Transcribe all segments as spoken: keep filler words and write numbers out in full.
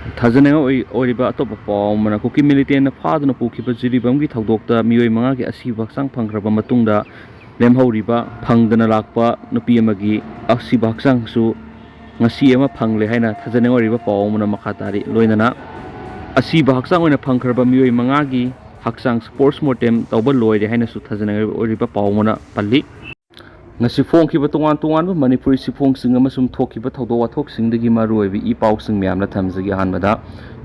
ꯊꯥꯖꯅꯤꯡꯉꯥꯏ ꯑꯣꯏ-, ꯑꯣꯏꯔꯤꯕ ꯑꯇꯣꯞꯄ ꯄꯥꯎ ꯑꯃꯅ, ꯀꯨꯀꯤ ꯃꯤꯂꯤꯇꯦꯟꯅ ꯐꯥꯗꯨꯅ ꯄꯨꯈꯤꯕ ꯖꯤꯔꯤꯕꯥꯝꯒꯤ ꯊꯧꯗꯣꯛꯇ ꯃꯤꯑꯣꯏ ꯃꯉꯥꯒꯤ ꯑꯁꯤꯕ ꯍꯛꯆꯥꯡ ꯐꯪꯈ꯭ꯔꯕ ꯃꯇꯨꯡꯗ, ꯂꯦꯝꯍꯧꯔꯤꯕ ꯐꯪꯗꯅ ꯂꯥꯛꯄ ꯅꯨꯄꯤ ꯑꯃꯒꯤ ꯑꯁꯤꯕ ꯍꯛꯆꯥꯡꯁꯨ ꯉꯁꯤ ꯑꯃ ꯐꯪꯂꯦ ꯍꯥꯏꯅ ꯊꯥꯖꯅꯤꯡꯉꯥꯏ ꯑꯣꯏꯔꯤꯕ ꯄꯥꯎ ꯑꯃꯅ ꯃꯈꯥ ꯇꯥꯔꯤ꯫ ꯂꯣꯏꯅꯅ ꯑꯁꯤꯕ ꯍꯛꯆꯥꯡ ꯑꯣꯏꯅ ꯐꯪꯈ꯭ꯔꯕ ꯃꯤꯑꯣꯏ ꯃꯉꯥꯒꯤ ꯍꯛꯆꯥꯡ ꯄꯣꯁꯃꯣꯔꯇꯦꯝ ꯇꯧꯕ ꯂꯣꯏꯔꯦ ꯍꯥꯏꯅꯁꯨ ꯊꯥꯖꯅꯤꯡꯉꯥꯏ ꯑꯣꯏꯔꯤꯕ ꯄꯥꯎ ꯑꯃꯅ ꯄꯜꯂꯤ꯫ ꯉꯁꯤ ꯐꯣꯡꯈꯤꯕ ꯇꯣꯉꯥꯟ ꯇꯣꯉꯥꯟꯕ ꯃꯅꯤꯄꯨꯔꯤ ꯆꯦꯐꯣꯡꯁꯤꯡ ꯑꯃꯁꯨꯡ ꯊꯣꯛꯈꯤꯕ ꯊꯧꯗꯣꯛ ꯋꯥꯊꯣꯛꯁꯤꯡꯗꯒꯤ ꯃꯔꯨꯑꯣꯏꯕ ꯏ ꯄꯥꯎꯁꯤꯡ ꯃꯌꯥꯝꯅ ꯊꯝꯖꯒꯦ꯫ ꯑꯍꯥꯟꯕꯗ,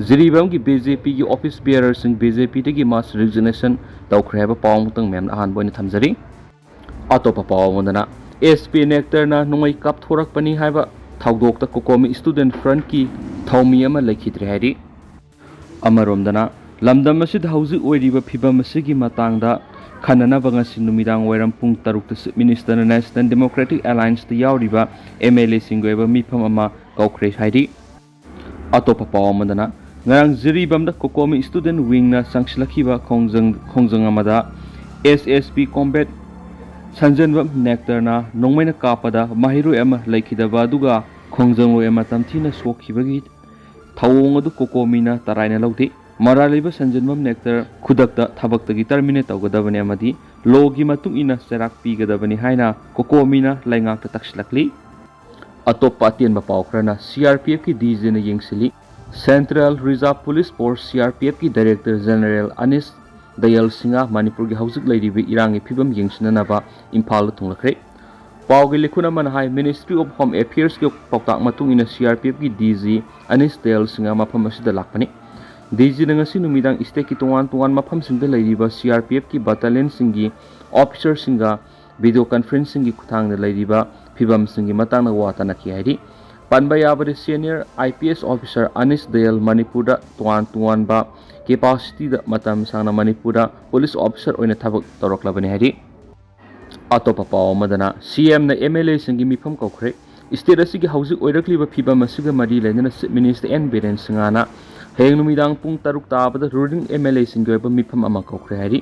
ꯖꯤꯔꯤꯕꯥꯝꯒꯤ ꯕꯤ ꯖꯦ ꯄꯤꯒꯤ ꯑꯣꯐꯤꯁ ꯕꯤꯌꯔꯔꯁꯤꯡ ꯕꯤ ꯖꯦ ꯄꯤꯗꯒꯤ ꯃꯥꯁ ꯔꯤꯖꯤꯒꯅꯦꯁꯟ ꯇꯧꯈ꯭ꯔꯦ ꯍꯥꯏꯕ ꯄꯥꯎ ꯑꯃꯇꯪ ꯃꯌꯥꯝꯅ ꯑꯍꯥꯟꯕ ꯑꯣꯏꯅ ꯊꯝꯖꯔꯤ꯫ ꯑꯇꯣꯞꯄ ꯄꯥꯎ ꯑꯃꯗꯅ, ꯑꯦꯁ ꯄꯤ ꯅꯦꯛꯇꯔꯅ ꯅꯣꯡꯃꯩ ꯀꯥꯞꯊꯣꯔꯛꯄꯅꯤ ꯍꯥꯏꯕ ꯊꯧꯗꯣꯛꯇ ꯀꯣꯀꯣꯃꯤ ꯁ꯭ꯇꯨꯗꯦꯟꯠ ꯐ꯭ꯔꯟꯠꯀꯤ ꯊꯧꯃꯤ ꯑꯃ ꯂꯩꯈꯤꯗ꯭ꯔꯦ ꯍꯥꯏꯔꯤ꯫ ꯑꯃꯔꯣꯝꯗꯅ, ꯂꯝꯗꯝ ꯑꯁꯤꯗ ꯍꯧꯖꯤꯛ ꯑꯣꯏꯔꯤꯕ ꯐꯤꯕꯝ ꯑꯁꯤꯒꯤ ꯃꯇꯥꯡꯗ ꯈꯟꯅꯅꯕ ꯉꯁꯤ ꯅꯨꯃꯤꯗꯥꯡ ꯋꯥꯏꯔꯝ ꯄꯨꯡ ꯇꯔꯨꯛꯇ ꯆꯤꯐ ꯃꯤꯅꯤꯁꯇꯔꯅ ꯅꯦꯁꯅꯦꯜ ꯗꯦꯃꯣꯀ꯭ꯔꯦꯇꯤꯛ ꯑꯦꯂꯥꯏꯟꯁꯇ ꯌꯥꯎꯔꯤꯕ ꯑꯦꯝ ꯑꯦꯜ ꯑꯦꯁꯤꯡꯒꯤ ꯑꯣꯏꯕ ꯃꯤꯐꯝ ꯑꯃ ꯀꯧꯈ꯭ꯔꯦ ꯍꯥꯏꯔꯤ꯫ ꯑꯇꯣꯞꯄ ꯄꯥꯎ ꯑꯃꯗꯅ, ꯉꯔꯥꯡ ꯖꯤꯔꯤꯕꯥꯝꯗ ꯀꯣꯀꯣꯃꯤ ꯁ꯭ꯇꯨꯗꯦꯟꯠ ꯋꯤꯡꯅ ꯆꯪꯁꯤꯜꯂꯛꯈꯤꯕ ꯈꯣꯡꯖꯪ, ꯈꯣꯡꯖꯪ ꯑꯃꯗ ꯑꯦꯁ ꯑꯦꯁ ꯄꯤ ꯀꯣꯝꯕꯦꯠ ꯁꯟꯖꯟꯕꯝ ꯅꯦꯛꯇꯔꯅ ꯅꯣꯡꯃꯩꯅ ꯀꯥꯞꯄꯗ ꯃꯍꯩꯔꯣꯏ ꯑꯃ ꯂꯩꯈꯤꯗꯕ ꯑꯗꯨꯒ ꯈꯣꯡꯖꯪꯂꯣꯏ ꯑꯃ ꯇꯝꯊꯤꯅ ꯁꯣꯛꯈꯤꯕꯒꯤ ꯊꯧꯑꯣꯡ ꯑꯗꯨ ꯀꯣꯀꯣꯃꯤꯅ ꯇꯔꯥꯏꯅ ꯂꯧꯗꯦ꯫ ꯃꯔꯥꯜ ꯂꯩꯕ ꯁꯟꯖꯟꯕꯝ ꯅꯦꯛꯇꯔ ꯈꯨꯗꯛꯇ ꯊꯕꯛꯇꯒꯤ ꯇꯔꯃꯤꯅꯦꯠ ꯇꯧꯒꯗꯕꯅꯤ ꯑꯃꯗꯤ ꯂꯣꯒꯤ ꯃꯇꯨꯡ ꯏꯟꯅ ꯆꯩꯔꯥꯛ ꯄꯤꯒꯗꯕꯅꯤ ꯍꯥꯏꯅ ꯀꯣꯀꯣꯃꯤꯅ ꯂꯩꯉꯥꯛꯇ ꯇꯛꯁꯤꯜꯂꯛꯂꯤ꯫ ꯑꯇꯣꯞꯄ ꯑꯇꯦꯟꯕ ꯄꯥꯎ ꯈꯔꯅ, ꯁꯤ ꯑꯥꯔ ꯄꯤ ꯑꯦꯐꯀꯤ ꯗꯤ ꯖꯤꯅ ꯌꯦꯡꯁꯤꯜꯂꯤ꯫ Central reserve police force, C R P ꯑꯦꯐꯀꯤ ꯗꯥꯏꯔꯦꯛꯇꯔ ꯖꯦꯅꯔꯦꯜ ꯑꯅꯤꯁ ꯗꯌꯥꯜ ꯁꯤꯡꯍ ꯃꯅꯤꯄꯨꯔꯒꯤ ꯍꯧꯖꯤꯛ ꯂꯩꯔꯤꯕ ꯏꯔꯥꯡꯒꯤ ꯐꯤꯕꯝ ꯌꯦꯡꯁꯤꯟꯅꯅꯕ ꯏꯝꯐꯥꯜꯗ ꯊꯨꯡꯂꯈ꯭ꯔꯦ꯫ ꯄꯥꯎꯒꯤ ꯂꯤꯈꯨꯟ ꯑꯃꯅ ꯍꯥꯏ, ꯃꯤꯅꯤꯁꯇ꯭ꯔꯤ ꯑꯣꯐ ꯍꯣꯝ ꯑꯦꯐꯤꯌꯔꯁꯀꯤ ꯄꯥꯎꯇꯥꯛ ꯃꯇꯨꯡ ꯏꯟꯅ ꯁꯤ ꯑꯥꯔ ꯄꯤ ꯑꯦꯐꯀꯤ ꯗꯤ ꯖꯤ ꯑꯅꯤꯁ ꯗꯌꯥꯜ ꯁꯤꯡꯍ ꯃꯐꯝ ꯑꯁꯤꯗ ꯂꯥꯛꯄꯅꯤ꯫ ꯗꯤ ꯖꯤꯅ ꯉꯁꯤ ꯅꯨꯃꯤꯗꯥꯡ ꯁ꯭ꯇꯦꯠꯀꯤ ꯇꯣꯉꯥꯟ ꯇꯣꯉꯥꯟ ꯃꯐꯝꯁꯤꯡꯗ ꯂꯩꯔꯤꯕ ꯁꯤ ꯑꯥꯔ ꯄꯤ ꯑꯦꯐꯀꯤ ꯕꯠꯇꯥꯂꯤꯌꯟꯁꯤꯡꯒꯤ ꯑꯣꯐꯤꯁꯔꯁꯤꯡꯒ ꯚꯤꯗꯤꯑꯣ ꯀꯟꯐꯔꯦꯟꯁꯤꯡꯒꯤ ꯈꯨꯠꯊꯥꯡꯗ ꯂꯩꯔꯤꯕ ꯐꯤꯕꯝꯁꯤꯡꯒꯤ ꯃꯇꯥꯡꯗ ꯋꯥ ꯇꯥꯅꯈꯤ ꯍꯥꯏꯔꯤ꯫ ꯄꯟꯕ ꯌꯥꯕꯗꯤ, senior I P S officer ꯑꯅꯤꯁ Dayal ꯃꯅꯤꯄꯨꯔꯗ ꯇꯣꯉꯥꯟ ꯇꯣꯉꯥꯟꯕ ꯀꯦꯄꯥꯁꯤꯇꯤꯗ ꯃꯇꯝ ꯁꯥꯡꯅ ꯃꯅꯤꯄꯨꯔꯗ ꯄꯨꯂꯤꯁ ꯑꯣꯐꯤꯁꯔ ꯑꯣꯏꯅ ꯊꯕꯛ ꯇꯧꯔꯛꯂꯕꯅꯤ ꯍꯥꯏꯔꯤ꯫ ꯑꯇꯣꯞꯄ ꯄꯥꯎ ꯑꯃꯗꯅ, ꯁꯤ ꯑꯦꯝꯅ ꯑꯦꯝ ꯑꯦꯜ ꯑꯦꯁꯤꯡꯒꯤ ꯃꯤꯐꯝ ꯀꯧꯈ꯭ꯔꯦ꯫ ꯁ꯭ꯇꯦꯠ ꯑꯁꯤꯒꯤ ꯍꯧꯖꯤꯛ ꯑꯣꯏꯔꯛꯂꯤꯕ ꯐꯤꯕꯝ ꯑꯁꯤꯒ ꯃꯔꯤ ꯂꯩꯅꯅ ꯆꯤꯐ ꯃꯤꯅꯤꯁꯇꯔ ꯑꯦꯟ ꯕꯤꯔꯦꯟ ꯁꯤꯡꯍꯅ ꯍꯌꯦꯡ ꯅꯨꯃꯤꯗꯥꯡ ꯄꯨꯡ ꯇꯔꯨꯛ ꯇꯥꯕꯗ ꯔꯨꯂꯤꯡ ꯑꯦꯝ ꯑꯦꯜ ꯑꯦꯁꯤꯡꯒꯤ ꯑꯣꯏꯕ ꯃꯤꯐꯝ ꯑꯃ ꯀꯧꯈ꯭ꯔꯦ ꯍꯥꯏꯔꯤ꯫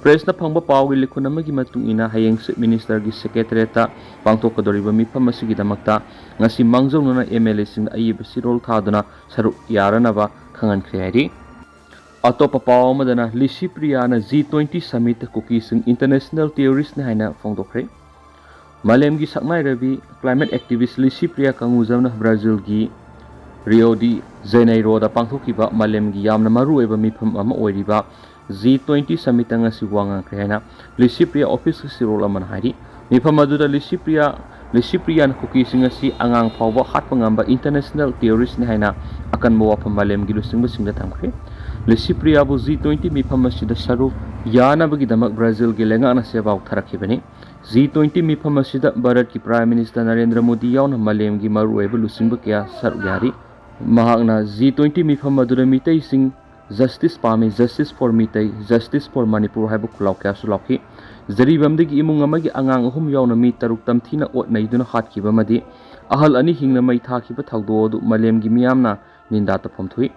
ꯄ꯭ꯔꯦꯁꯅ ꯐꯪꯕ ꯄꯥꯎꯒꯤ ꯂꯤꯈꯨꯟ ꯑꯃꯒꯤ ꯃꯇꯨꯡ ꯏꯟꯅ, ꯍꯌꯦꯡ ꯆꯤꯐ ꯃꯤꯅꯤꯁꯇꯔꯒꯤ ꯁꯦꯀ꯭ꯔꯦꯇꯔꯤꯌꯦꯠꯇ ꯄꯥꯡꯊꯣꯛꯀꯗꯧꯔꯤꯕ ꯃꯤꯐꯝ ꯑꯁꯤꯒꯤꯗꯃꯛꯇ ꯉꯁꯤ ꯃꯥꯡꯖꯧꯅꯅ ꯑꯦꯝ ꯑꯦꯜ ꯑꯦꯁꯤꯡꯗ ꯑꯏꯕ ꯆꯦꯔꯣꯜ ꯊꯥꯗꯨꯅ ꯁꯔꯨꯛ ꯌꯥꯔꯅꯕ ꯈꯪꯍꯟꯈ꯭ꯔꯦ ꯍꯥꯏꯔꯤ꯫ ꯑꯇꯣꯞꯄ ꯄꯥꯎ ꯑꯃꯗꯅ, ꯂꯤꯁꯤ ꯄ꯭ꯔꯤꯌꯥꯅ ꯖꯤ ꯇ꯭ꯋꯦꯟꯇꯤ ꯁꯃꯤꯠꯇ ꯀꯨꯀꯤꯁꯤꯡ ꯏꯟꯇꯔꯅꯦꯁꯅꯦꯜ ꯇꯦꯔꯣꯔꯤꯁ꯭ꯠꯅꯤ ꯍꯥꯏꯅ ꯐꯣꯡꯗꯣꯛꯈ꯭ꯔꯦ꯫ ꯃꯥꯂꯦꯝꯒꯤ ꯁꯛꯅꯥꯏꯔꯕꯤ ꯀ꯭ꯂꯥꯏꯃꯦꯠ ꯑꯦꯛꯇꯤꯚꯤꯁ꯭ꯠ ꯂꯤꯁꯤ ꯄ꯭ꯔꯤꯌꯥ ꯀꯪꯒꯨꯖꯝꯅ ꯕ꯭ꯔꯥꯖꯤꯜꯒꯤ ꯔꯤꯑꯣ ꯗꯤ ꯖꯦꯅꯩꯔꯣꯗ ꯄꯥꯡꯊꯣꯛꯈꯤꯕ ꯃꯥꯂꯦꯝꯒꯤ ꯌꯥꯝꯅ ꯃꯔꯨꯑꯣꯏꯕ ꯃꯤꯐꯝ ꯑꯃ ꯑꯣꯏꯔꯤꯕ ꯖꯤ ꯇ꯭ꯋꯦꯟꯇꯤ ꯁꯃꯤꯠꯇ ꯉꯁꯤ ꯋꯥ ꯉꯥꯡꯈ꯭ꯔꯦ ꯍꯥꯏꯅ ꯂꯤꯁꯤ ꯄ꯭ꯔꯤꯌꯥ ꯑꯣꯐꯤꯁꯀꯤ ꯆꯦꯔꯣꯜ ꯑꯃꯅ ꯍꯥꯏꯔꯤ꯫ ꯃꯤꯐꯝ ꯑꯗꯨꯗ ꯂꯤꯁꯤ ꯄ꯭ꯔꯤꯌꯥ, ꯂꯤꯁꯤ ꯄ꯭ꯔꯤꯌꯥꯅ ꯀꯨꯀꯤꯁꯤꯡ ꯑꯁꯤ ꯑꯉꯥꯡ ꯐꯥꯎꯕ ꯍꯥꯠꯄ ꯉꯝꯕ ꯏꯟꯇꯔꯅꯦꯁꯅꯦꯜ ꯇꯦꯔꯣꯔꯤꯁ꯭ꯠꯅꯤ ꯍꯥꯏꯅ ꯑꯀꯟꯕ ꯋꯥꯐꯝ ꯃꯥꯂꯦꯝꯒꯤ ꯂꯨꯆꯤꯡꯕꯁꯤꯡꯗ ꯊꯝꯈ꯭ꯔꯦ꯫ ꯂꯤꯁꯤ ꯄ꯭ꯔꯤꯌꯥꯕꯨ ꯖꯤ ꯇ꯭ꯋꯦꯟꯇꯤ ꯃꯤꯐꯝ ꯑꯁꯤꯗ ꯁꯔꯨꯛ ꯌꯥꯅꯕꯒꯤꯗꯃꯛ ꯕ꯭ꯔꯥꯖꯤꯜꯒꯤ ꯂꯩꯉꯥꯛꯅ ꯆꯦꯄꯥꯎ ꯊꯥꯔꯛꯈꯤꯕꯅꯤ꯫ ꯖꯤ ꯇ꯭ꯋꯦꯟꯇꯤ ꯃꯤꯐꯝ ꯑꯁꯤꯗ ꯚꯥꯔꯠꯀꯤ ꯄ꯭ꯔꯥꯏꯝ ꯃꯤꯅꯤꯁꯇꯔ ꯅꯔꯦꯟꯗ꯭ꯔ ꯃꯣꯗꯤ ꯌꯥꯎꯅ ꯃꯥꯂꯦꯝꯒꯤ ꯃꯔꯨꯑꯣꯏꯕ ꯂꯨꯆꯤꯡꯕ ꯀꯌꯥ ꯁꯔꯨꯛ ꯌꯥꯔꯤ꯫ ꯃꯍꯥꯛꯅ ꯖꯤ ꯇ꯭ꯋꯦꯟꯇꯤ ꯃꯤꯐꯝ ꯑꯗꯨꯗ ꯃꯤꯇꯩꯁꯤꯡ ꯖꯁꯇꯤꯁ ꯄꯥꯝꯃꯤ, justice for Meitei, justice for Manipur ꯍꯥꯏꯕ ꯈꯨꯜꯂꯥꯎ ꯀꯌꯥꯁꯨ ꯂꯥꯎꯈꯤ꯫ ꯖꯔꯤꯕꯥꯝꯗꯒꯤ ꯏꯃꯨꯡ ꯑꯃꯒꯤ ꯑꯉꯥꯡ ꯑꯍꯨꯝ ꯌꯥꯎꯅ ꯃꯤ ꯇꯔꯨꯛ ꯇꯝꯊꯤꯅ ꯑꯣꯠ ꯅꯩꯗꯨꯅ ꯍꯥꯠꯈꯤꯕ ꯑꯃꯗꯤ ꯑꯍꯜ ꯑꯅꯤ ꯍꯤꯡꯅ ꯃꯩ ꯊꯥꯈꯤꯕ ꯊꯧꯗꯣꯛ ꯑꯗꯨ ꯃꯥꯂꯦꯝꯒꯤ ꯃꯤꯌꯥꯝꯅ ꯅꯤꯟꯗꯥ ꯇꯧꯐꯝ ꯊꯣꯛꯏ꯫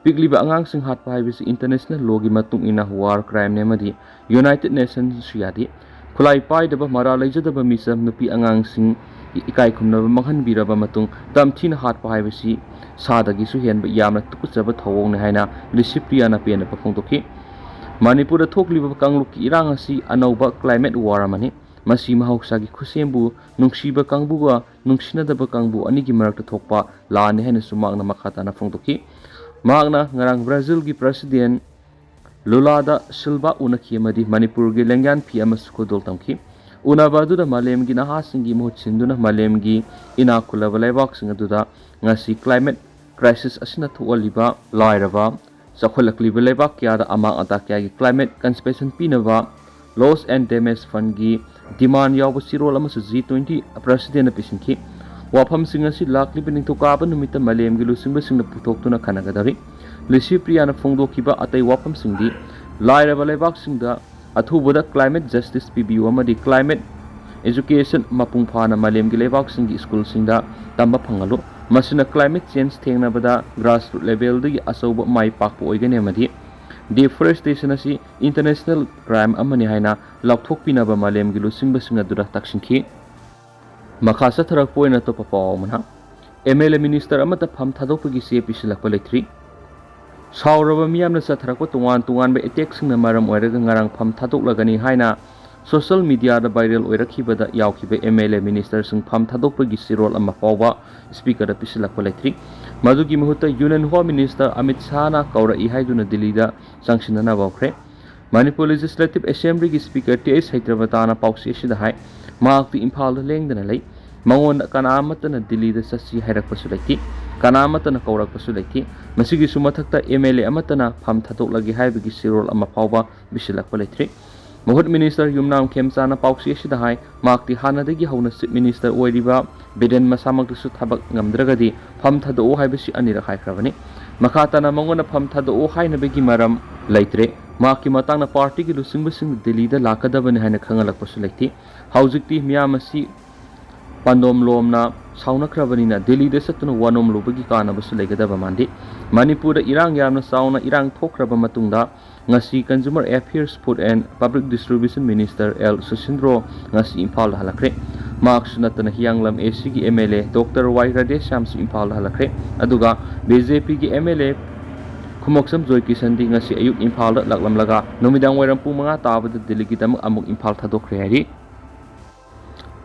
ꯄꯤꯛꯂꯤꯕ ꯑꯉꯥꯡꯁꯤꯡ ꯍꯥꯠꯄ ꯍꯥꯏꯕꯁꯤ ꯏꯟꯇꯔꯅꯦꯁꯅꯦꯜ ꯂꯣꯒꯤ ꯃꯇꯨꯡ ꯏꯟꯅ ꯋꯥꯔ ꯀ꯭ꯔꯥꯏꯝꯅꯤ ꯑꯃꯗꯤ ꯌꯨꯅꯥꯏꯇꯦꯗ ꯅꯦꯁꯟꯁꯁꯨ ꯌꯥꯗꯦ꯫ ꯈꯨꯠꯂꯥꯏ ꯄꯥꯏꯗꯕ, ꯃꯔꯥꯜ ꯂꯩꯖꯗꯕ ꯃꯤꯆꯝ ꯅꯨꯄꯤ ꯑꯉꯥꯡꯁꯤꯡ ꯏꯀꯥꯏ ꯈꯨꯝꯅꯕ ꯃꯥꯡꯍꯟꯕꯤꯔꯕ ꯃꯇꯨꯡ ꯇꯝꯊꯤꯅ ꯍꯥꯠꯄ ꯍꯥꯏꯕꯁꯤ ꯁꯥꯗꯒꯤꯁꯨ ꯍꯦꯟꯕ ꯌꯥꯝꯅ ꯇꯨꯀꯠꯆꯕ ꯊꯧꯑꯣꯡꯅꯤ ꯍꯥꯏꯅ ꯂꯤꯁꯤꯄ꯭ꯔꯤꯌꯥꯅ ꯄꯦꯟꯗꯕ ꯐꯣꯡꯗꯣꯛꯈꯤ꯫ ꯃꯅꯤꯄꯨꯔꯗ ꯊꯣꯛꯂꯤꯕ ꯀꯥꯡꯂꯨꯞꯀꯤ ꯏꯔꯥꯡ ꯑꯁꯤ ꯑꯅꯧꯕ ꯀ꯭ꯂꯥꯏꯃꯦꯠ ꯋꯥꯔ ꯑꯃꯅꯤ꯫ ꯃꯁꯤ ꯃꯍꯧꯁꯥꯒꯤ ꯈꯨꯠꯁꯦꯝꯕꯨ ꯅꯨꯡꯁꯤꯕ ꯀꯥꯡꯕꯨꯒ ꯅꯨꯡꯁꯤꯅꯗꯕ ꯀꯥꯡꯕꯨ ꯑꯅꯤꯒꯤ ꯃꯔꯛꯇ ꯊꯣꯛꯄ ꯂꯥꯟꯅꯤ ꯍꯥꯏꯅꯁꯨ ꯃꯍꯥꯛꯅ ꯃꯈꯥ ꯇꯥꯅ ꯐꯣꯡꯗꯣꯛꯈꯤ꯫ ꯃꯍꯥꯛꯅ ꯉꯔꯥꯡ ꯕ꯭ꯔꯥꯖꯤꯜꯒꯤ ꯄ꯭ꯔꯁꯤꯗꯦꯟ ꯂꯨꯂꯥꯗ ꯁꯤꯜꯚꯥ ꯎꯅꯈꯤ ꯑꯃꯗꯤ ꯃꯅꯤꯄꯨꯔꯒꯤ ꯂꯦꯡꯌꯥꯟ ꯐꯤ ꯑꯃꯁꯨ ꯈꯨꯗꯣꯜ ꯇꯝꯈꯤ꯫ ꯎꯅꯕ ꯑꯗꯨꯗ ꯃꯥꯂꯦꯝꯒꯤ ꯅꯍꯥꯁꯤꯡꯒꯤ ꯃꯍꯨꯠ ꯁꯤꯟꯗꯨꯅ ꯃꯥꯂꯦꯝꯒꯤ ꯏꯅꯥꯛ ꯈꯨꯜꯂꯕ ꯂꯩꯕꯥꯛꯁꯤꯡ ꯑꯗꯨꯗ ꯉꯁꯤ ꯀ꯭ꯂꯥꯏꯃꯦꯠ ꯀ꯭ꯔꯥꯏꯁꯤꯁ ꯑꯁꯤꯅ ꯊꯣꯛꯍꯜꯂꯤꯕ ꯂꯥꯏꯔꯕ, ꯆꯥꯎꯈꯠꯂꯛꯂꯤꯕ ꯂꯩꯕꯥꯛ ꯀꯌꯥꯗ ꯑꯃꯥꯡ ꯑꯇꯥ ꯀꯌꯥꯒꯤ ꯀ꯭ꯂꯥꯏꯃꯦꯠ ꯀꯟꯁꯦꯁꯟ ꯄꯤꯅꯕ ꯂꯣꯁ ꯑꯦꯟ ꯗꯦꯃꯦꯖ ꯐꯟꯒꯤ ꯗꯤꯃꯥꯟ ꯌꯥꯎꯕ ꯆꯦꯔꯣꯜ ꯑꯃꯁꯨ ꯖꯤ ꯇ꯭ꯋꯦꯟꯇꯤ ꯄ꯭ꯔꯁꯤꯗꯦꯟꯅ ꯄꯤꯁꯤꯟꯈꯤ꯫ ꯋꯥꯐꯝꯁꯤꯡ ꯑꯁꯤ ꯂꯥꯛꯂꯤꯕ ꯅꯤꯡꯊꯧꯀꯥꯕ ꯅꯨꯃꯤꯠꯇ ꯃꯥꯂꯦꯝꯒꯤ ꯂꯨꯆꯤꯡꯕꯁꯤꯡꯅ ꯄꯨꯊꯣꯛꯇꯨꯅ ꯈꯟꯅꯒꯗꯧꯔꯤ꯫ ꯂꯤꯁꯤꯄ꯭ꯔꯤꯌꯥꯅ ꯐꯣꯡꯗꯣꯛꯈꯤꯕ ꯑꯇꯩ ꯋꯥꯐꯝꯁꯤꯡꯗꯤ ꯂꯥꯏꯔꯕ ꯂꯩꯕꯥꯛꯁꯤꯡꯗ ꯑꯊꯨꯕꯗ ꯀ꯭ꯂꯥꯏꯃꯦꯠ ꯖꯁꯇꯤꯁ ꯄꯤꯕꯤꯌꯨ ꯑꯃꯗꯤ ꯀ꯭ꯂꯥꯏꯃꯦꯠ ꯑꯦꯖꯨꯀꯦꯁꯟ ꯃꯄꯨꯡ ꯐꯥꯅ ꯃꯥꯂꯦꯝꯒꯤ ꯂꯩꯕꯥꯛꯁꯤꯡꯒꯤ ꯁ꯭ꯀꯨꯜꯁꯤꯡꯗ ꯇꯝꯕ ꯐꯪꯍꯜꯂꯨ꯫ ꯃꯁꯤꯅ ꯀ꯭ꯂꯥꯏꯃꯦꯠ ꯆꯦꯟꯖ ꯊꯦꯡꯅꯕꯗ ꯒ꯭ꯔꯥꯁꯔꯨꯠ ꯂꯦꯚꯦꯜꯗꯒꯤ ꯑꯆꯧꯕ ꯃꯥꯏ ꯄꯥꯛꯄ ꯑꯣꯏꯒꯅꯤ ꯑꯃꯗꯤ Deforestation ꯑꯁꯤ international crime ꯑꯃꯅꯤ ꯍꯥꯏꯅ ꯂꯥꯎꯊꯣꯛꯄꯤꯅꯕ ꯃꯥꯂꯦꯝꯒꯤ ꯂꯨꯆꯤꯡꯕꯁꯤꯡ ꯑꯗꯨꯗ ꯇꯛꯁꯤꯟꯈꯤ꯫ ꯃꯈꯥ ꯆꯠꯊꯔꯛꯄ ꯑꯣꯏꯅ ꯑꯇꯣꯞꯄ ꯄꯥꯎ ꯑꯃꯅ, MLA minister ꯑꯃꯠꯇ ꯐꯝ ꯊꯥꯗꯣꯛꯄꯒꯤ ꯆꯦ ꯄꯤꯁꯤꯜꯂꯛꯄ ꯂꯩꯇ꯭ꯔꯤ꯫ ꯁꯥꯎꯔꯕ ꯃꯤꯌꯥꯝꯅ ꯆꯠꯊꯔꯛꯄ ꯇꯣꯉꯥꯟ ꯇꯣꯉꯥꯟꯕ attackꯁꯤꯡꯅ ꯃꯔꯝ ꯑꯣꯏꯔꯒ ꯉꯔꯥꯡ ꯐꯝ ꯊꯥꯗꯣꯛꯂꯒꯅꯤ ꯍꯥꯏꯅ social mediaꯗ viral ꯑꯣꯏꯔꯛꯈꯤꯕꯗ ꯌꯥꯎꯈꯤꯕ MLA ministerꯁꯤꯡ ꯐꯝ ꯊꯥꯗꯣꯛꯄꯒꯤ ꯆꯦꯔꯣꯜ ꯑꯃ ꯐꯥꯎꯕ speakerꯗ ꯄꯤꯁꯤꯜꯂꯛꯄ ꯂꯩꯇ꯭ꯔꯤ꯫ ꯃꯗꯨꯒꯤ ꯃꯍꯨꯠꯇ Union Home Minister ꯑꯃꯤꯠ ꯁꯥꯍꯅ ꯀꯧꯔꯛꯏ ꯍꯥꯏꯗꯨꯅ ꯗꯤꯜꯂꯤꯗ ꯆꯪꯁꯤꯟꯅꯅꯕ ꯍꯧꯈ꯭ꯔꯦ꯫ ꯃꯅꯤꯄꯨꯔ Legislative Assemblyꯒꯤ speaker ꯇꯤ ꯑꯩꯆ ꯁꯩꯇ꯭ꯔꯕꯇꯥꯅ ꯄꯥꯎꯆꯦ ꯑꯁꯤꯗ ꯍꯥꯏ, ꯃꯍꯥꯛꯇꯤ ꯏꯝꯐꯥꯜꯗ ꯂꯦꯡꯗꯅ ꯂꯩ꯫ ꯃꯉꯣꯟꯗ ꯀꯅꯥ ꯑꯃꯠꯇꯅ ꯗꯤꯜꯂꯤꯗ ꯆꯠꯁꯤ ꯍꯥꯏꯔꯛꯄꯁꯨ ꯂꯩꯇꯦ꯫ ꯀꯅꯥ ꯑꯃꯠꯇꯅ ꯀꯧꯔꯛꯄꯁꯨ ꯂꯩꯇꯦ꯫ ꯃꯁꯤꯒꯤꯁꯨ ꯃꯊꯛꯇ MLA ꯑꯃꯠꯇꯅ ꯐꯝ ꯊꯥꯗꯣꯛꯂꯒꯦ ꯍꯥꯏꯕꯒꯤ ꯆꯦꯔꯣꯜ ꯑꯃ ꯐꯥꯎꯕ ꯄꯤꯁꯤꯜꯂꯛꯄ ꯂꯩꯇ꯭ꯔꯤ꯫ ꯃꯍꯨꯠ minister ꯌꯨꯝꯅꯥꯝ ꯈꯦꯝꯆꯥꯅ ꯄꯥꯎꯆꯦ ꯑꯁꯤꯗ ꯍꯥꯏ, ꯃꯍꯥꯛꯇꯤ ꯍꯥꯟꯅꯗꯒꯤ ꯍꯧꯅ Chief Minister ꯑꯣꯏꯔꯤꯕ ꯕꯤꯔꯦꯟ ꯃꯁꯥꯃꯛꯇꯁꯨ ꯊꯕꯛ ꯉꯝꯗ꯭ꯔꯒꯗꯤ ꯐꯝ ꯊꯥꯗꯣꯛꯎ ꯍꯥꯏꯕꯁꯤ ꯑꯅꯤꯔꯛ ꯍꯥꯏꯈ꯭ꯔꯕꯅꯤ꯫ ꯃꯈꯥ ꯇꯥꯅ ꯃꯉꯣꯟꯗ ꯐꯝ ꯊꯥꯗꯣꯛꯎ ꯍꯥꯏꯅꯕꯒꯤ ꯃꯔꯝ ꯂꯩꯇ꯭ꯔꯦ꯫ ꯃꯍꯥꯛꯀꯤ ꯃꯇꯥꯡꯗ partyꯒꯤ ꯂꯨꯆꯤꯡꯕꯁꯤꯡ ꯗꯤꯜꯂꯤꯗ ꯂꯥꯛꯀꯗꯕꯅꯤ ꯍꯥꯏꯅ ꯈꯪꯍꯜꯂꯛꯄꯁꯨ ꯂꯩꯇꯦ꯫ ꯍꯧꯖꯤꯛꯇꯤ ꯃꯤꯌꯥꯝ ꯑꯁꯤ ꯄꯥꯟꯗꯣꯝꯂꯣꯝꯅ ꯁꯥꯎꯅꯈ꯭ꯔꯕꯅꯤꯅ ꯗꯤꯜꯂꯤꯗ ꯆꯠꯇꯨꯅ ꯋꯥꯅꯣꯝꯂꯨꯕꯒꯤ ꯀꯥꯟꯅꯕꯁꯨ ꯂꯩꯒꯗꯕ ꯃꯥꯟꯗꯦ꯫ ꯃꯅꯤꯄꯨꯔꯗ ꯏꯔꯥꯡ ꯌꯥꯝꯅ ꯆꯥꯎꯅ ꯏꯔꯥꯡ ꯊꯣꯛꯈ꯭ꯔꯕ ꯃꯇꯨꯡꯗ ꯉꯁꯤ Consumer Affairs, Food and Public Distribution Minister L Susindro ꯉꯁꯤ ꯏꯝꯐꯥꯜꯗ ꯍꯜꯂꯛꯈ꯭ꯔꯦ꯫ ꯃꯍꯥꯛꯁꯨ ꯅꯠꯇꯅ ꯍꯤꯌꯥꯡꯂꯝ ACꯒꯤ MLA Doctor ꯋꯥꯏ ꯔꯥꯙꯦꯁ꯭ꯌꯥꯝꯁꯨ ꯏꯝꯐꯥꯜꯗ ꯍꯜꯂꯛꯈ꯭ꯔꯦ꯫ ꯑꯗꯨꯒ BJPꯒꯤ MLA ꯈꯨꯃꯣꯛꯁꯝ ꯖꯣꯏꯀꯤꯁꯟꯗꯤ ꯉꯁꯤ ꯑꯌꯨꯛ ꯏꯝꯐꯥꯜꯗ ꯂꯥꯛꯂꯝꯂꯒ ꯅꯨꯃꯤꯗꯥꯡ ꯋꯥꯏꯔꯝ ꯄꯨꯡ ꯃꯉꯥ ꯇꯥꯕꯗ ꯗꯤꯜꯂꯤꯒꯤꯗꯃꯛ ꯑꯃꯨꯛ ꯏꯝꯐꯥꯜ ꯊꯥꯗꯣꯛꯈ꯭ꯔꯦ ꯍꯥꯏꯔꯤ꯫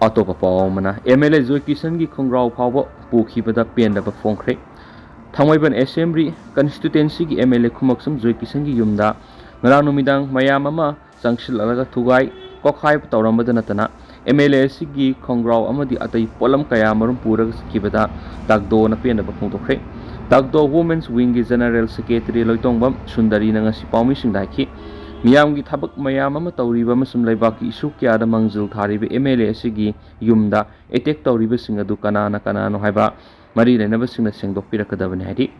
ꯑꯇꯣꯞꯄ ꯄꯥꯎ ꯑꯃꯅ, MLA ꯖꯣꯏꯀꯤꯁꯟꯒꯤ ꯈꯣꯡꯒ꯭ꯔꯥꯎ ꯐꯥꯎꯕ ꯄꯨꯈꯤꯕꯗ ꯄꯦꯟꯗꯕ ꯐꯣꯡꯈ꯭ꯔꯦ꯫ ꯊꯥꯡꯃꯩꯕꯟ Assembly Constituencyꯒꯤ MLA ꯈꯨꯃꯛꯁꯝ ꯖꯣꯏꯀꯤꯁꯟꯒꯤ ꯌꯨꯝꯗ ꯉꯔꯥꯡ ꯅꯨꯃꯤꯗꯥꯡ ꯃꯌꯥꯝ ꯑꯃ ꯆꯪꯁꯤꯜꯂꯛꯂꯒ ꯊꯨꯒꯥꯏ ꯀꯣꯛꯈꯥꯏꯕ ꯇꯧꯔꯝꯕꯗ ꯅꯠꯇꯅ MLA ꯑꯁꯤꯒꯤ ꯈꯣꯡꯒ꯭ꯔꯥꯎ ꯑꯃꯗꯤ ꯑꯇꯩ ꯄꯣꯠꯂꯝ ꯀꯌꯥ ꯃꯔꯨꯝ ꯄꯨꯔꯒ ꯆꯠꯈꯤꯕꯗ ꯇꯥꯛꯗꯣꯅ ꯄꯦꯟꯗꯕ ꯐꯣꯡꯗꯣꯛꯈ꯭ꯔꯦ꯫ ꯇꯥꯛꯗꯣ Women's Wingꯒꯤ General Secretary ꯂꯣꯏꯇꯣꯡꯕꯝ ꯁꯨꯟꯗꯔꯤꯅ ꯉꯁꯤ ꯄꯥꯎꯃꯤꯁꯤꯡꯗ ꯍꯥꯏꯈꯤ, ꯃꯤꯌꯥꯝꯒꯤ ꯊꯕꯛ ꯃꯌꯥꯝ ꯑꯃ ꯇꯧꯔꯤꯕ ꯑꯃꯁꯨꯡ ꯂꯩꯕꯥꯛꯀꯤ issue ꯀꯌꯥꯗ ꯃꯥꯡꯖꯤꯜ ꯊꯥꯔꯤꯕ MLA ꯑꯁꯤꯒꯤ ꯌꯨꯝꯗ attack ꯇꯧꯔꯤꯕꯁꯤꯡ ꯑꯗꯨ ꯀꯅꯥꯅ ꯀꯅꯥꯅꯣ ꯍꯥꯏꯕ ꯃꯔꯤ ꯂꯩꯅꯕꯁꯤꯡꯅ ꯁꯦꯡꯗꯣꯛꯄꯤꯔꯛꯀꯗꯕꯅꯤ ꯍꯥꯏꯔꯤ꯫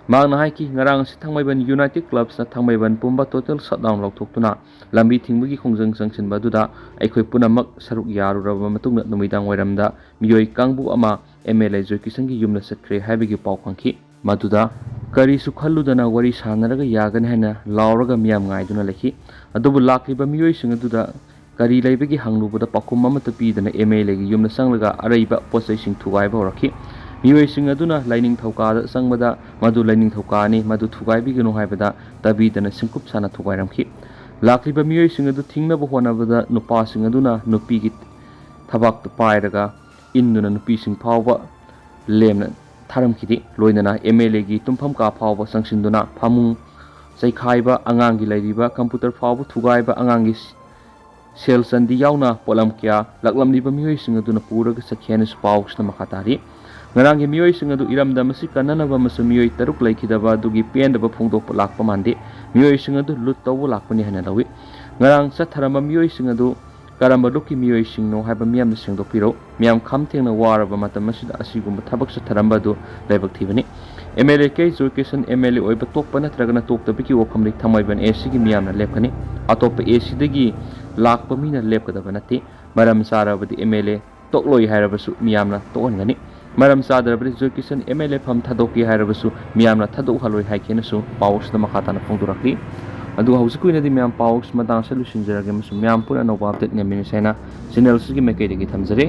ꯃꯍꯥꯛꯅ ꯍꯥꯏꯈꯤ, ꯉꯔꯥꯡ ꯑꯁꯤ ꯊꯥꯡꯃꯩꯕꯟ United Clubsꯅ ꯊꯥꯡꯃꯩꯕꯟ ꯄꯨꯝꯕ total shutdown ꯂꯧꯊꯣꯛꯇꯨꯅ ꯂꯝꯕꯤ ꯊꯤꯡꯕꯒꯤ ꯈꯣꯡꯖꯪ ꯆꯪꯁꯤꯟꯕ ꯑꯗꯨꯗ ꯑꯩꯈꯣꯏ ꯄꯨꯝꯅꯃꯛ ꯁꯔꯨꯛ ꯌꯥꯔꯨꯔꯕ ꯃꯇꯨꯡꯗ ꯅꯨꯃꯤꯗꯥꯡ ꯋꯥꯏꯔꯝꯗ ꯃꯤꯑꯣꯏ ꯀꯥꯡꯕꯨ ꯑꯃ MLA ꯖꯣꯏꯀꯤꯁꯟꯒꯤ ꯌꯨꯝꯗ ꯆꯠꯈ꯭ꯔꯦ ꯍꯥꯏꯕꯒꯤ ꯄꯥꯎ ꯐꯪꯈꯤ꯫ ꯃꯗꯨꯗ ꯀꯔꯤꯁꯨ ꯈꯜꯂꯨꯗꯅ ꯋꯥꯔꯤ ꯁꯥꯟꯅꯔꯒ ꯌꯥꯒꯅꯤ ꯍꯥꯏꯅ ꯂꯥꯎꯔꯒ ꯃꯤꯌꯥꯝ ꯉꯥꯏꯗꯨꯅ ꯂꯩꯈꯤ꯫ ꯑꯗꯨꯕꯨ ꯂꯥꯛꯂꯤꯕ ꯃꯤꯑꯣꯏꯁꯤꯡ ꯑꯗꯨꯗ ꯀꯔꯤ ꯂꯩꯕꯒꯦ ꯍꯪꯂꯨꯕꯗ ꯄꯥꯎꯈꯨꯝ ꯑꯃꯠꯇ ꯄꯤꯗꯅ ꯑꯦꯝ ꯑꯦꯜ ꯑꯦꯒꯤ ꯌꯨꯝꯗ ꯆꯪꯂꯒ ꯑꯔꯩꯕ ꯄꯣꯠ ꯆꯩꯁꯤꯡ ꯊꯨꯒꯥꯏꯕ ꯍꯧꯔꯛꯈꯤ꯫ ꯃꯤꯑꯣꯏꯁꯤꯡ ꯑꯗꯨꯅ ꯂꯥꯏꯅꯤꯡꯊꯧꯀꯥꯗ ꯆꯪꯕꯗ ꯃꯗꯨ ꯂꯥꯏꯅꯤꯡꯊꯧꯀꯥꯅꯤ, ꯃꯗꯨ ꯊꯨꯒꯥꯏꯕꯤꯒꯅꯨ ꯍꯥꯏꯕꯗ ꯇꯥꯕꯤꯗꯅ ꯁꯤꯡꯀꯨꯞ ꯁꯥꯅ ꯊꯨꯒꯥꯏꯔꯝꯈꯤ꯫ ꯂꯥꯛꯂꯤꯕ ꯃꯤꯑꯣꯏꯁꯤꯡ ꯑꯗꯨ ꯊꯤꯡꯅꯕ ꯍꯣꯠꯅꯕꯗ ꯅꯨꯄꯥꯁꯤꯡ ꯑꯗꯨꯅ ꯅꯨꯄꯤꯒꯤ ꯊꯕꯥꯛꯇ ꯄꯥꯏꯔꯒ ꯏꯟꯗꯨꯅ ꯅꯨꯄꯤꯁꯤꯡ ꯐꯥꯎꯕ ꯂꯦꯝꯅ ꯊꯥꯔꯝꯈꯤꯗꯦ꯫ ꯂꯣꯏꯅꯅ ꯑꯦꯝ ꯑꯦꯜ ꯑꯦꯒꯤ ꯇꯨꯝꯐꯝ ꯀꯥ ꯐꯥꯎꯕ ꯆꯪꯁꯤꯟꯗꯨꯅ ꯐꯃꯨꯡ ꯆꯩꯈꯥꯏꯕ, ꯑꯉꯥꯡꯒꯤ ꯂꯩꯔꯤꯕ ꯀꯝꯄ꯭ꯌꯨꯇꯔ ꯐꯥꯎꯕ ꯊꯨꯒꯥꯏꯕ, ꯑꯉꯥꯡꯒꯤ ꯁꯦꯜ ꯆꯟꯗꯤ ꯌꯥꯎꯅ ꯄꯣꯠꯂꯝ ꯀꯌꯥ ꯂꯥꯛꯂꯝꯂꯤꯕ ꯃꯤꯑꯣꯏꯁꯤꯡ ꯑꯗꯨꯅ ꯄꯨꯔꯒ ꯆꯠꯈꯤ ꯍꯥꯏꯅꯁꯨ ꯄꯥꯎꯁꯤꯅ ꯃꯈꯥ ꯇꯥꯔꯤ꯫ ꯉꯔꯥꯡꯒꯤ ꯃꯤꯑꯣꯏꯁꯤꯡ ꯑꯗꯨ ꯏꯔꯝꯗꯝ ꯑꯁꯤ ꯀꯟꯅꯅꯕ ꯑꯃꯁꯨꯡ ꯃꯤꯑꯣꯏ ꯇꯔꯨꯛ ꯂꯩꯈꯤꯗꯕ ꯑꯗꯨꯒꯤ ꯄꯦꯟꯗꯕ ꯐꯣꯡꯗꯣꯛꯄ ꯂꯥꯛꯄ ꯃꯥꯟꯗꯦ꯫ ꯃꯤꯑꯣꯏꯁꯤꯡ ꯑꯗꯨ ꯂꯨꯠ ꯇꯧꯕ ꯂꯥꯛꯄꯅꯤ ꯍꯥꯏꯅ ꯂꯧꯏ꯫ ꯉꯔꯥꯡ ꯆꯠꯊꯔꯝꯕ ꯃꯤꯑꯣꯏꯁꯤꯡ ꯑꯗꯨ ꯀꯔꯝꯕ ꯂꯨꯞꯀꯤ ꯃꯤꯑꯣꯏꯁꯤꯡꯅꯣ ꯍꯥꯏꯕ ꯃꯤꯌꯥꯝꯗ ꯁꯦꯡꯗꯣꯛꯄꯤꯔꯛꯎ꯫ ꯃꯤꯌꯥꯝ ꯈꯝ ꯊꯦꯡꯅ ꯋꯥꯔꯕ ꯃꯇꯝ ꯑꯁꯤꯗ ꯑꯁꯤꯒꯨꯝꯕ ꯊꯕꯛ ꯆꯠꯊꯔꯝꯕ ꯑꯗꯨ ꯂꯥꯏꯕꯛ ꯊꯤꯕꯅꯤ꯫ M L A K Joykishan M L A ꯑꯣꯏꯕ ꯇꯣꯛꯄ ꯅꯠꯇ꯭ꯔꯒꯅ ꯇꯣꯛꯇꯕꯒꯤ ꯋꯥꯐꯝꯗꯤ ꯊꯥꯡꯃꯩꯕꯟ ꯑꯦ ꯁꯤꯒꯤ ꯃꯤꯌꯥꯝꯅ ꯂꯦꯞꯀꯅꯤ꯫ ꯑꯇꯣꯞꯄ ꯑꯦ ꯁꯤꯗꯒꯤ ꯂꯥꯛꯄ ꯃꯤꯅ ꯂꯦꯞꯀꯗꯕ ꯅꯠꯇꯦ꯫ ꯃꯔꯝ ꯆꯥꯔꯕꯗꯤ ꯑꯦꯝ ꯑꯦꯜ ꯑꯦ ꯇꯣꯛꯂꯣꯏ ꯍꯥꯏꯔꯕꯁꯨ ꯃꯤꯌꯥꯝꯅ ꯇꯣꯛꯍꯟꯒꯅꯤ꯫ ꯃꯔꯝ ꯆꯥꯗ꯭ꯔꯕꯗꯤ ꯖꯣꯏꯀꯤꯁꯟ ꯑꯦꯝ ꯑꯦꯜ ꯑꯦ ꯐꯝ ꯊꯥꯗꯣꯛꯀꯦ ꯍꯥꯏꯔꯕꯁꯨ ꯃꯤꯌꯥꯝꯅ ꯊꯥꯗꯣꯛꯍꯜꯂꯣꯏ ꯍꯥꯏꯈꯤꯅꯁꯨ ꯄꯥꯎꯁꯤꯗ ꯃꯈꯥ ꯇꯥꯅ ꯐꯣꯡꯗꯣꯔꯛꯂꯤ꯫ ꯑꯗꯨꯒ ꯍꯧꯖꯤꯛꯀꯤ ꯑꯣꯏꯅꯗꯤ ꯃꯌꯥꯝ ꯄꯥꯎ ꯃꯇꯥꯡ ꯑꯁꯤꯗ ꯂꯣꯏꯁꯤꯟꯖꯔꯒꯦ ꯑꯃꯁꯨꯡ ꯃꯌꯥꯝ ꯄꯨꯟꯅ ꯑꯅꯧꯕ ꯑꯞꯗꯦꯠ ꯉꯥꯏꯃꯤꯟꯅꯁꯤ ꯍꯥꯏꯅ ꯆꯦꯅꯦꯜꯁꯤꯒꯤ ꯃꯥꯏꯀꯩꯗꯒꯤ ꯊꯝꯖꯔꯤ꯫